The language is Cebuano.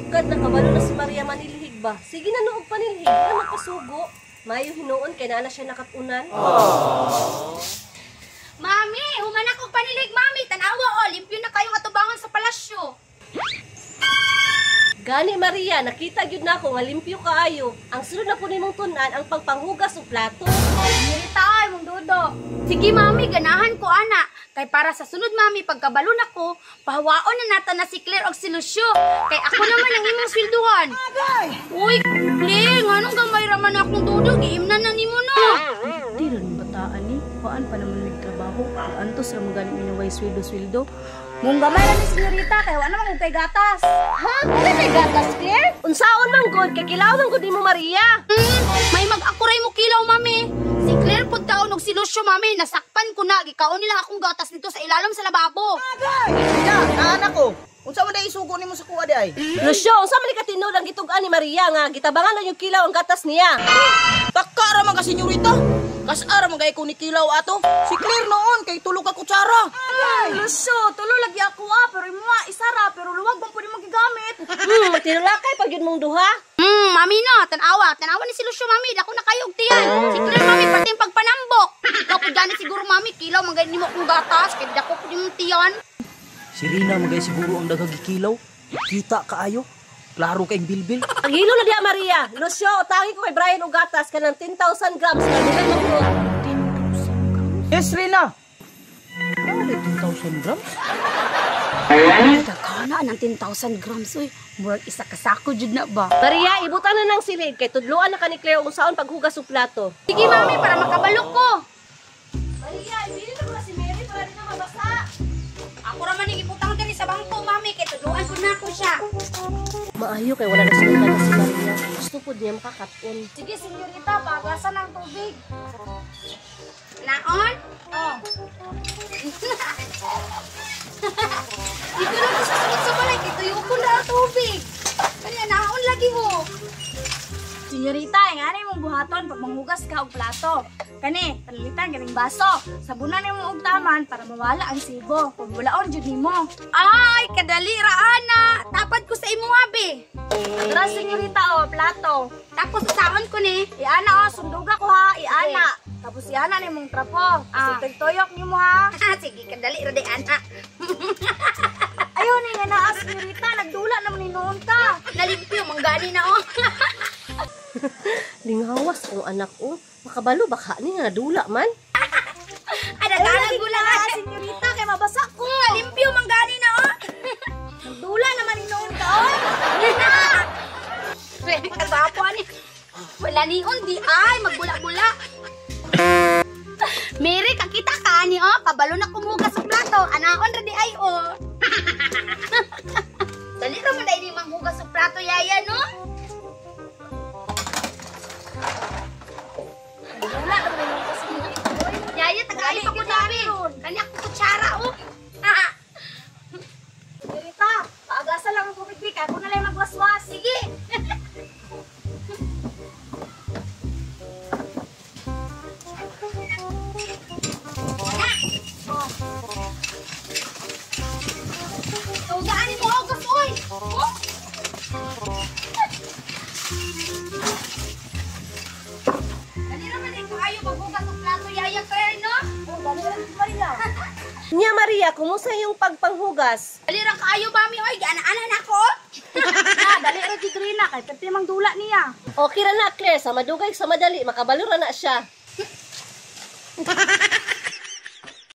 Sukad nakabalo na si Maria manilhig ba? Sige na noog panilhig, di na magpasugo. Mayo hinuon kay naa na siya nakatunan. Mami, human ako panilig, mami. Tanawa oh, limpyo na kayong atubangan sa palasyo. Gani Maria, nakita gyud nako nga limpyo kaayo. Ang sunod na po nimong tun-an ang pagpanghugas og plato. Senyorita ay, mong dudo. Sige, mami, ganahan ko ana. Kay para sa sunod, mami, pagkabalo nako, pahawaon na nata na si Claire og si Lucio. Kay ako naman ang imong swelduhan. Uy, Claire, nganong gamay ra man akong dudo, giimnan na nimo no. Di rin bataan ni. Waan pa naman may trabaho. Antos ra man gani minaway sweldo-sweldo. Mung gamay ra ni senyorita kay wa naman kay gatas. Ha? Wala kay gatas, Claire? Unsaon man gud kay kilaw man gud nimo Maria. May mag-akuray mo kilaw, mami. Si Claire pud taon og si Lucio, mami, nasakpan ko na gikaon nila akong gatas dito sa ilalom sa lababo. Ya, naanak ko. Unsa man day isugo nimo sa kuha di ay? Lucio, unsa man ni katinud ang gitug-an ni Maria nga gitabangan lang yung kilaw ang gatas niya? Taka ra man ka senyorita. Kas-ara man kay ko ni kilaw ato. Si Claire noon kay tulo ka kutsara. Lucio, tulo lagi ako ah, pero imo isa ra pero luwag man pud nimo gigamit. Tinulakay pag yun mong duha. Mami no, tanawa, tanawa ni si Lucio, mami, dako na kayo og tiyan. Si Claire, mami, pati yung pagpanambok. Ikaw pud gani siguro, mami, kilaw man gani nimo akong gatas kay dako pud imong tiyan. Si Rina man gay siguro ang daghang gikilaw. Kita kaayo. Klaro kay bilbil. Paghilo na diha Maria. Lucio, utangi ko kay Brian og gatas kanang 10,000 grams kay dili mahurot. 10,000 grams? Yes, Rina. Ano 10,000 grams? Dagkana ang 10,000 grams oy. Murag isa ka sako jud na ba? Maria, ibutan na ng silid kay tudloan na ka ni Claire kung saon paghugas og plato. Sige, mami, para makabalo ko. Maria, ibili na ko na si Mary para di na mabasa. Ako ra man ning ibutang diri sa bangko, mami, kay tudloan ko na ako siya. Maayo kay wala na sultan na si Maria. Gusto pud niya makakaton. Sige senyorita, pagasan ang tubig. Naon? Oh. Dito lang ko susunod sa balay kay tuyo ko na ang tubig. Kanya naon lagi ho. Senyorita, nga na imong buhaton pag manghugas ka og plato. Kani, panalitan kaning baso. Sabunan nimo og taman para mawala ang sibo. Pag walaon jud nimo. Ay, kadali ra ana. Tapad ko sa imo abi. Tara senyorita oh, plato. Tapos usaon ko ni. Iana oh, sunduga ko ha, iana. Tapos iana nimong trapo. Ah. Kasi tuyok nimo ha. Sige, kadali ra di ana. Ayun ni nga naa senyorita, nagdula naman ni noon ka. Nalimpyo manggani na oh. Lingawas ang anak oh. Makabalo baka ni nga nadula man. Adagalan gula. Senyorita, kay mabasa ko. Nalimpyo manggani na oh. Nagdula naman ni noon ka oy. Kagwapo ani. Wala ni di ay magbula-bula. Mary, kakita ka ani oh, kabalo na kumugas sa plato. Anaon ra di ay oh. Dali ra man dai ni manghugas sa plato yaya no. Nagdula naman ni noon ka senyorita. Yaya tagay pa ko dami. Kani ako kutsara oh. Senyorita, paagasa lang ang tubig di kay ako na lang magwaswas. Sige. Tugaan mo hugas oy. Oh. Dali ra man ko ayo maghugas og plato yaya Claire no. Oh, dali ra Maria. Nya Maria, kumusta yung pagpanghugas? Dali ra kaayo mami oy, giana-ana na ako. Na, dali ra jud Rina kay perti mang dula niya. Okay ra na Claire, sa madugay sa madali makabalo ra na siya.